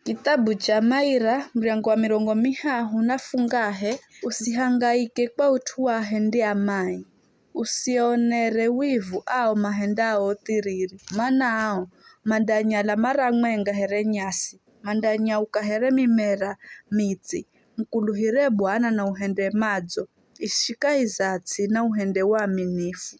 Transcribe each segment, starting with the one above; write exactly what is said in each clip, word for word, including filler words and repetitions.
Kithabu cha Maira, muryango wa mirongo mihahu na fungahe. Usihangaike kwa ut'u wa ahendi a mai, usionere wivu ao mahendao thiriri, mana ao mandanyala mara mwenga here nyasi, mandanyauka here mimera mitsi. Mukuluhire Bwana na uhende madzo, ishika iza ts'i na uhende uaminifu.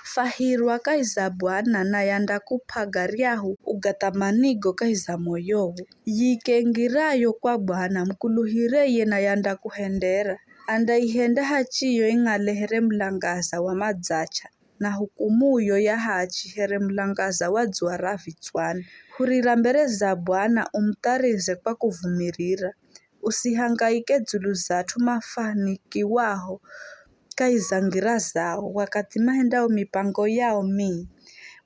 Fahirwa kahi za Bwana, naye andakup'a garyahu ugathamanigo kahi za moyohu. Yike ngirayo kwa Bwana, mukuluhire iye naye andakuhendera. Andaihenda hachiyo ing'ale here mulangaza wa madzacha, na hukumuyo ya hachi here mulangaza wa dzuwa ra vitswani. Hurira mbere za Bwana, umutharize kwa kuvumirira. Usihangaike dzulu za at'u mafanikiwaho kahi za ngira zao, wakathi mahendao mipango yao mii.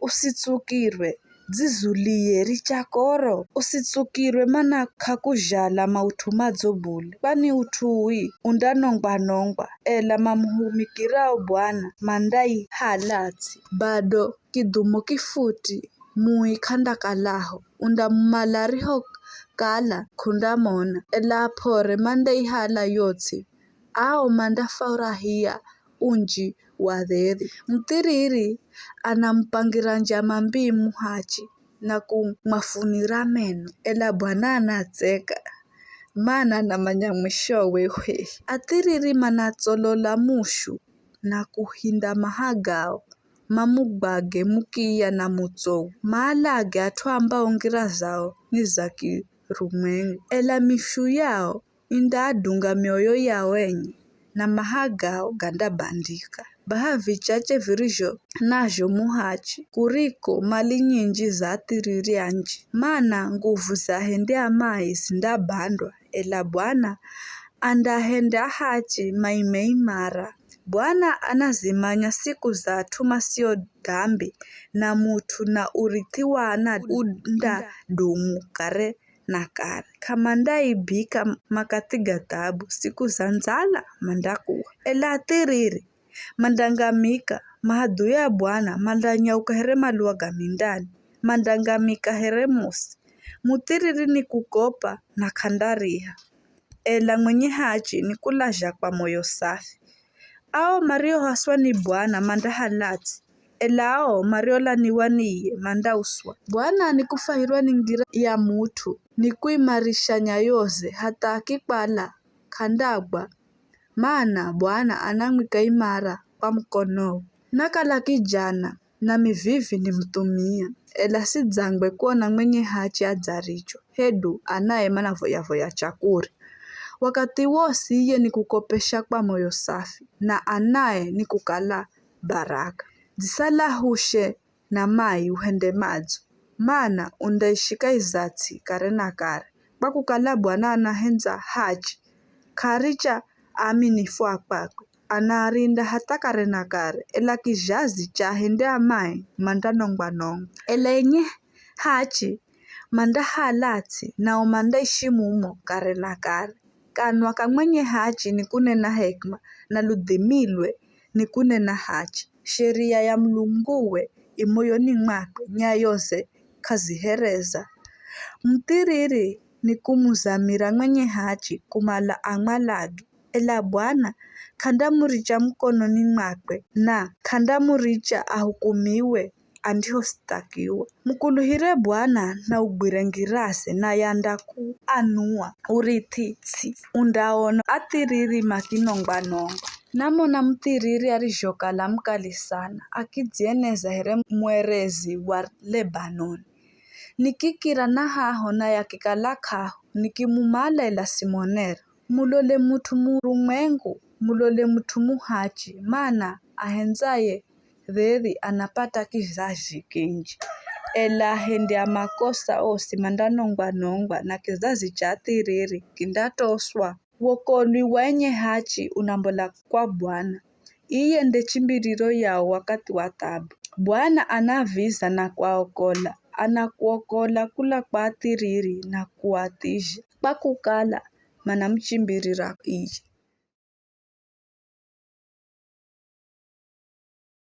Usitsukirwe, dzizulie, richa koro. Usitsukirwe, mana k'akuzhala maut'u madzo bule, kwani ut'u ui undanongwa-nongwa, ela mamuhumikirao Bwana mandaihala ts'i. Bado kidhumo kifuti mui k'andakalaho, undamumala arihokala k'undamona, ela ap'ore mandaihala yo ts'i. Ao mandafurahia unji wa dheri. Muthiriri anamupangira njama mbii muhachi na kumwafunira meno, ela Bwana anatseka, mana anamanya mwishowe. Hwe, athiriri manatsolola mushu na kuhinda maha gao, mamugwage mukiya na mutsowu, maalage at'u ambao ngira zao ni za kirumwengu, ela mishu yao indaadunga mioyo yao enye, na maha gao gandabandika. Baha vichache virizho nazho muhachi, kuriko mali nyinji za athiriri anji. Mana nguvu za ahendi a mai zindabandwa, ela Bwana andahenda hachi maime imara. Bwana anazimanya siku za at'u masio dambi, na mut'u na urithi wa ana undadumu kare na kare. K'amandaibika makathi ga thabu, siku za ndzala mandakuwa. Ela athiriri mandangamika, mahadhui a Bwana mandanyauka here maluwa ga mindani, mandangamika here mosi. Muthiriri ni kukopa na k'andariha, ela mwenye hachi ni kulazha kwa moyo safi. Ao mariohaswa ni Bwana mandahala ts'i, ela ao mariolaniwa ni iye mandauswa. Bwana ni kufahirwa ni ngira ya mut'u, ni kuimarisha nyayoze, hatha akikwala, k'andagwa, mana Bwana anamwika imara kwa mukonowe. Nakala kijana, nami vivi ni muthumia, ela sidzangwe kuona mwenye hachi adzaricho, hedu anaye manavoya-voya chakuri. Wakathi wosi iye ni kukopesha kwa moyo safi, na anaye ni kukala baraka. Dzisalahushe na mai uhende madzo, mana undaishika iza ts'i kare na kare. Kwa kukala Bwana anahendza hachi, k'aricha aaminifu a kwakwe, anaarinda hatha kare na kare, ela kizhazi cha ahendi a mai mandanongwa-nongwa. Ela enye hachi mandahala ts'i, nao mandaishimumo kare na kare. Kanwa ka mwenye hachi ni kunena hekima, na ludhimilwe ni kunena hachi. Sheria ya Mulunguwe i moyoni mwakwe, nyayoze k'azihereza. Muthiriri ni kumuzamira mwenye hachi kumala amwalage, ela Bwana k'andamuricha mukononi mwakwe, na k'andamuricha ahukumiwe andihosithakiwa. Mukuluhire Bwana na ugwire ngiraze, naye andakuanua urithi ts'i. Undaona athiriri makinongwa-nongwa. Namona muthiriri arizhokala mukali sana, akidzieneza here mwerezi wa Lebanoni. Nikikira na haho, naye akikala k'aho, nikimumala ela simonera. Mulole mut'u murumwengu, mulole mut'u muhachi, mana ahendzaye dheri anapata kizhazi kinji. Ela ahendi a makosa osi mandanongwa-nongwa, na kizhazi cha athiriri kindatoswa. Wokolwi wa enye hachi unambola kwa Bwana. Iye nde chimbiriro yao wakathi wa thabu. Bwana anaaviza na kuaokola, anakuokola kula kwa athiriri na kuathizha, kwa kukala manamuchimbirira iye.